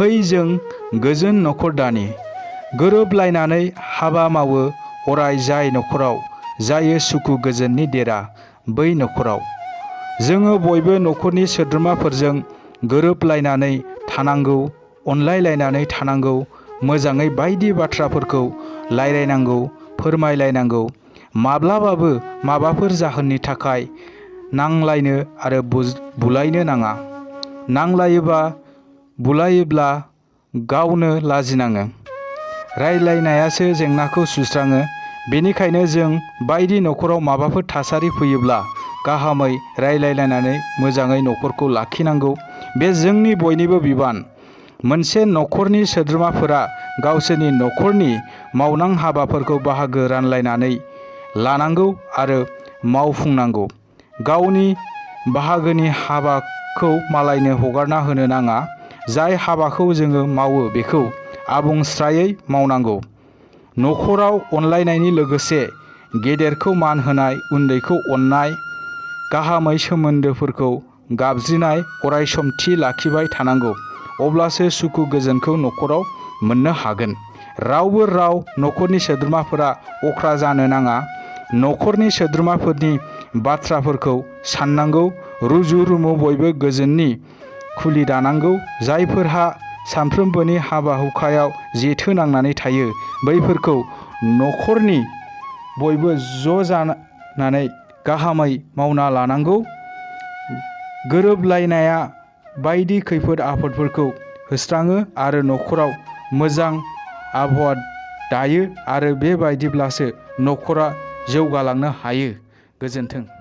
फै जों गोजोन नखर दानि। गोरोबलायनानै हाबा मावो अराय जाय नखराव जायो सुखु गोजोननि देरा बै नखराव। जोङो बयबो नखरनि सोद्रोमाफोरजों गोरोबलायनानै थानांगौ, अनलायलायनानै थानांगौ, मोजाङै बायदि बाथ्राफोरखौ रायलायनांगौ, फोरमायलायनांगौ। माब्लाबाबो माबाफोर जाहोननि थाखाय नांलायनो आरो बुलायनो नाङा। नांलायोबा बुलायोब्ला गावनो लाजिनाङो। रायलायनायासो जेंनाखौ सुस्राङो। बेनिखायनो जों बायदि नखराव माबाफोर थासारि फैयोब्ला गाहामै रायलायलायनानै मोजाङै नखरखौ लाखिनांगौ। बे जोंनि बयनिबो बिबान। मोनसे नखरनि सोद्रोमाफोरा गावसोरनि नखरनि मावनां हाबाफोरखौ बाहागो रानलायनानै लानांगौ आरो मावफुंनांगौ। गावनि बाहागोनि हाबाखौ मालायनो हगारना होनो नाङा। जाय हाबाखौ जोङो मावो बेखौ आबुंस्रायै मावनांगौ। नखराव अनलायनायनि लोगोसे गेदेरखौ मान होनाय, उन्दैखौ अननाय, गाहामै सोमोन्दोफोरखौ गाबज्रिनाय अरायसम थि लाखिबाय थानांगौ। अब्लासो सुखु गोजोनखौ नखराव मोननो हागोन। रावबो नखरनि सोद्रोमाफोरा अख्रा जानो नाङा। नखरनि सोद्रोमाफोरनि बाथ्राफोरखौ साननांगौ। रुजु रुमु बयबो गोजोननि खुलि दानांगौ। जायफोरहा सानफ्रोमबोनि हाबा हुखायाव जेथो नांनानै थायो बैफोरखौ नखरनि बयबो ज' जानानै गाहामै मावना लानांगौ। गोरोबलायनाया बायदि खैफोद आफोदफोरखौ होस्राङो आरो नखराव मोजां आबहावा दायो आरो बेबायदिब्लासो नखरा जौगालांनो हायो। गोजोन्थों।